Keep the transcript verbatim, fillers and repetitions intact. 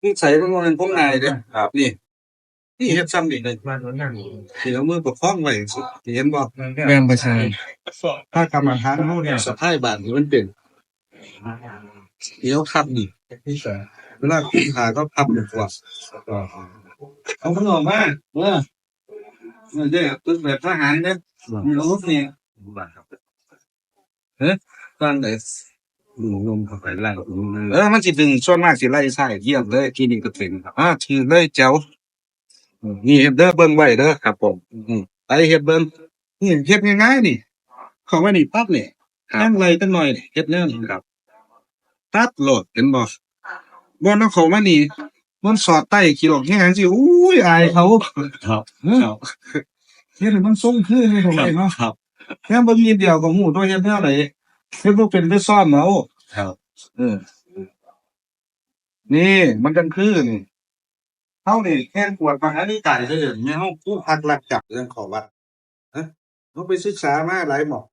นิสัยมันบ่แม่นคนง่ายเด้อ ครับ นี่ นี่เฮ็ดซ้ำนี่เลย บ้านโน้นนั่น สิเอามือประคองไว้สิเห็นบ่ แม่นประชา ถ้ากรรมฐานเฮาเนี่ยสะพายบาดนี่มันเป็นเดี๋ยวครับนี่ ที่สอง เวลาคุณหาก็พับอยู่กว่า เอามันออกมาเออเออเด้อปึ๊บแบบทหารเด้อมันเอาลูกนี่ บ้านครับ ฟังได้ ดูนมเข้าไปไล่ดูนม เออ มันสิดึงส่วนมากสิไล่ซ้ายเยี่ยมเลยที่นี่ก็เป็นครับอ่าถือเลยแจ๋วอืมนี่เฮ็ดเด้อเบิ่งไว้เด้อครับผมอืมไปเฮ็ดเบิ่งนี่เฮ็ดง่ายๆนี่ เข้าไว้นี่ปั๊บนี่ ครับ นั่งไล่ตั้งหน่อยนี่เฮ็ดแนวนี้ ครับ ตัดโลดเห็นบ่บ่นเอาเข้ามานี่มันสอดใต้ขี้หลอกแห้งสิอุ้ยอายเขา ครับ เออ ครับ เฮ็ดให้มันทรงคือให้เขาไว้เนาะ ครับ แค่เบิ่งนิดเดียวก็ฮู้ตัวเฮ็ดแนวไหนเฮ็ดบ่เป็นไปซ่อมเอา ครับ เออ นี่มันจังคือนี่เฮานี่แค่กวดมหานิกายเด้อเนี่ยเฮาผู้พักรักจับเรื่องขอวัดฮะเฮาไปศึกษามาหลายหม่อง